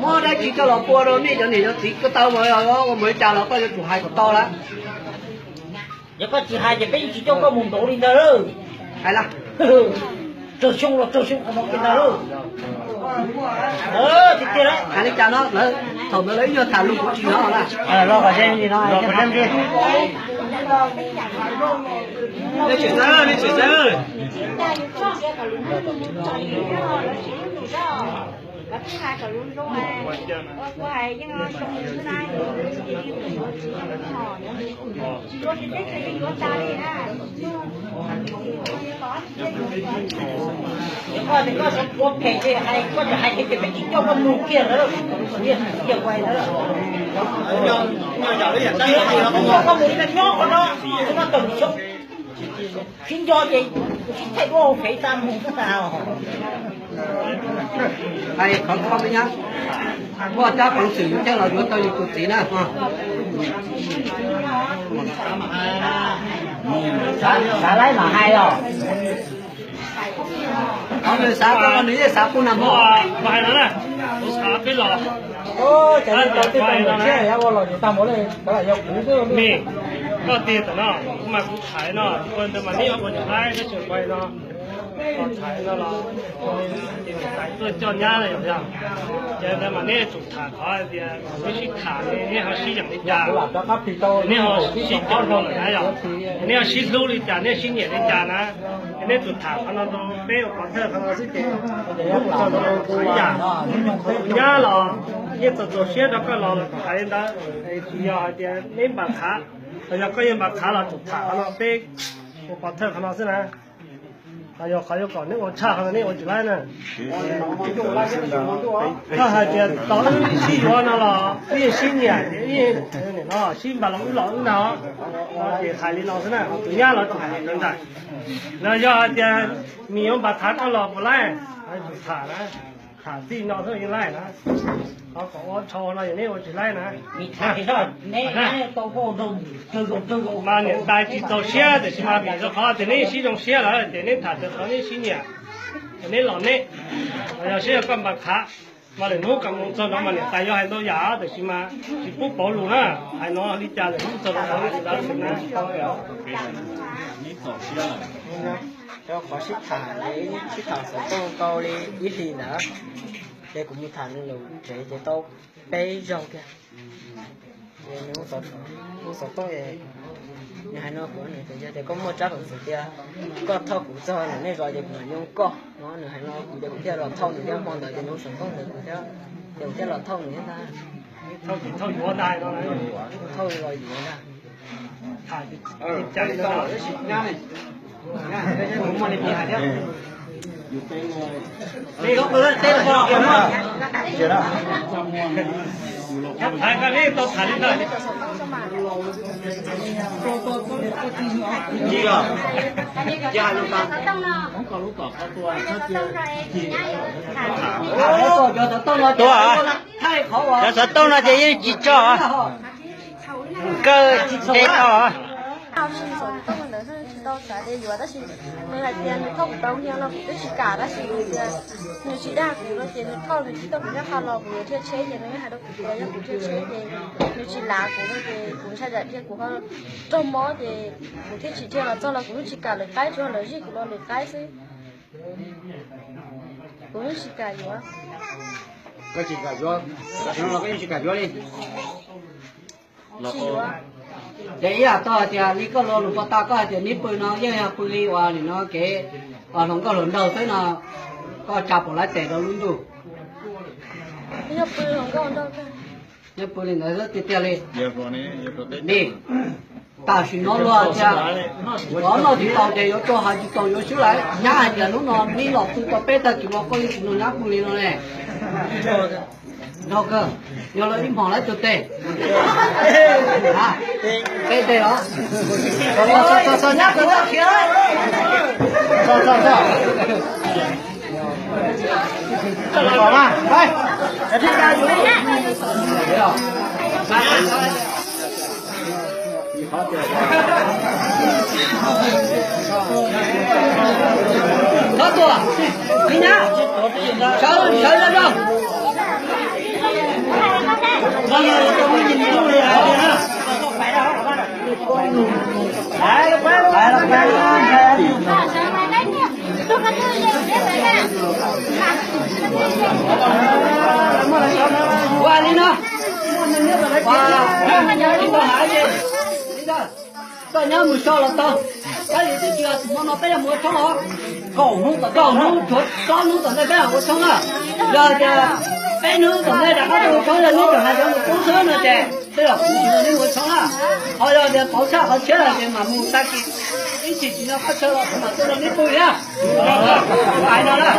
Muab dab tsi coj los pua rau nej cov niam cov txiv koj tau mas, ua mus li cas los koj yuav tsum hais kom tau lawm. Yog koj tsis hais ces peb tsis coj koj mus ntaus li ntawd. Hais lawm. Raug xyoo los raug xyoo qhov no li ntawd. Tiag tiag, hais li cas no lawv thaum ntawd lawv ib nyuag tham lus kuv tsis hnov na. Koj tias koj xav ua phem ces hais, koj tsis hais ces peb tsis coj koj mus kiag lawm. Koj mus li nyob qhov no, no tawm xyoo, sib nco ces sib thaij duab hauv fev tas mus tas. Hais qhov koj me nyab, muaj tsab peev xwm yus thiaj los yuav tau yus tus txiv na. Xav laib mam hais os. Qhov nws xav ko nws yeej xav pub nag hmo. Hais no na, kuv xav peb los, cas li tau tej tau ntawm tshiab ua los ces tag npaum li, kav lam yog kuv xwb. Koj tiag tam no, kuv mas kuv thaiv no, ua ntawd mas neb ua tus laib neb tseem pais no, los thaiv no los, ces niam tais tuaj coj nyab na yom yog, ces ntawd mas neb tsum tham qhov tias neb sib tham, neb ho sib yeem li cas, neb ho sib cog rau lawm na yom, neb ho sib hlub li cas, neb sib nyiam li cas na. Neb tsum tham qhov no rau peb ua pov thawj qhov no xwb ces, ua txog rau tus ib yam, tus nyab los yeej txaus txaus siab rau koj los los kom hais li ntawd, tsis yog hais tias neb npam qhav, los yog koj yeej npam qhav los tsum tham qhov no peb ua pov thawj qhov no xwb na. Los yog qhov yuav kom neb ua tshaj qhov no neb ua tsis laib na. Koj hais tias tau wb sib yuav no los wb yeej sib nyiam ces wb yeej no sib npam los wb los wb na, ces hais li no xwb na, tus nyab los tsum hais li ntawd. Los yog hais tias nws yuav npam qhav koj los puas laib, tsum tham na, tham txij no xwb yeej laib na. Qhov kom ua tshau no yog neb ua tsis laib na. Mas niam tais tsis txaus siab tiam sis mas vim rau qhov tias neb sib zoo siab lawm ces neb tham txog qhov neb sib nyiam, neb los neb, yog seb yog koj npam qhav mas lwm hnub kom mus txog no mas niam tais yuav hais ntau yam tiam sis mas tsis pub pauv lus na. Hais no li cas lwm hnub txog no hais li ntawd na. Rau qhov sib tham, sib tham xov tooj tau li ib hlis ntawd, ces kuv mus tham nws lub tsev ces tau peb zaug kiag. Ces nws hu xov tooj, nws hais no kuv, nws tias yog tias koj muaj tsab peev xwm tias koj thauj kuv txog nws nej zos ces kuv mam nyob koj no. Nws hais no kuv ces kuv thiaj los thauj nws thiab. Hmo ntawd ces nws hu xov tooj ntawd kuv thiab, ces kuv thiaj los thauj nws thiab ntag. Thauj los yuav ntag. Cov xov tooj no ces yeej tsis tso, kaw tsis tso. Xov tooj ntawd tsis tau xav tias yuav, tab sis nws hais tias nws thauj kuv tau kiag no kuv twb tsis kam, tab sis nws tias nws tsis dag kuv no ces nws thauj nws tsis tuaj kuv nyob qhov los kuv yuav dhia tsheb ces nws hais rau kuv tias yog kuv dhia tsheb ces nws tsis lav kuv no ces kuv ntshai tsam tias kuv ho raug mob ces kuv thiaj tsis dhia los txog los kuv yeej tsis kam lwm qaib, tsuas lawv zij kuv los lwm qaib xwb. Kuv yeej tsis kam yuav. Koj tsis kam yuav, tam sim no los koj yeej tsis kam yuav li. Tsis yuav. Ces ib yam tau hais tias li koj lo lus pov tau koj hais tias neb pw no yeej yog pw li uas nim no kev hluas nkauj hluas nraug xwb no, koj tsa pom lawv tes rau lub ntuj. Yog pw hluas nkauj nraug, neb pw li ntawd xwb tiag tiag li. Ni, tam sim no luag tias, koj noj tsis tau ces yuav tau hais tsis tau yuav xwb lawm. Nyab hais tias hnub no neb los pw tau peb tag kis los koj yeej tsis nrog nyab pw li no ne. Nrog kawg, yog lawv ib hmos lawv tus tes. Peb tes los. Txog, txog, txog, txog, nyab tus txog khiav. Txog, txog, txog. Thov tuaj, mi nyab, sawv, sawv zog zog. Koj nyob mus so los tau. Kab li tus twg tus hmo no peb yuav mus ua tshoob os. Kaum hnub tom, kaum hnub, tshuav plaub hnub tom ntej peb mam ua tshoob na. Yog tias peb hnub tom ntej rov qab tuaj ua tshoob, yog neb tseem hais tias mus poob xwb no ces tej zaum kuv tsis nrog neb mus ua tshoob na. Ho yog tias pauv tshaj qhov tshiab lawm ces mam mus tag kis ib chim tsis nyob qab tsawg los kuv mam tuaj nrog neb pw thiab. Kuv hais no na.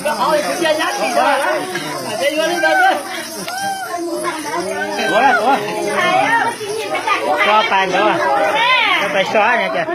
Koj qhov kuv cia nyab tim no, ces yuav li ntawd xwb. Tuav, tuav. Koj pais ntawd, koj pais so ces.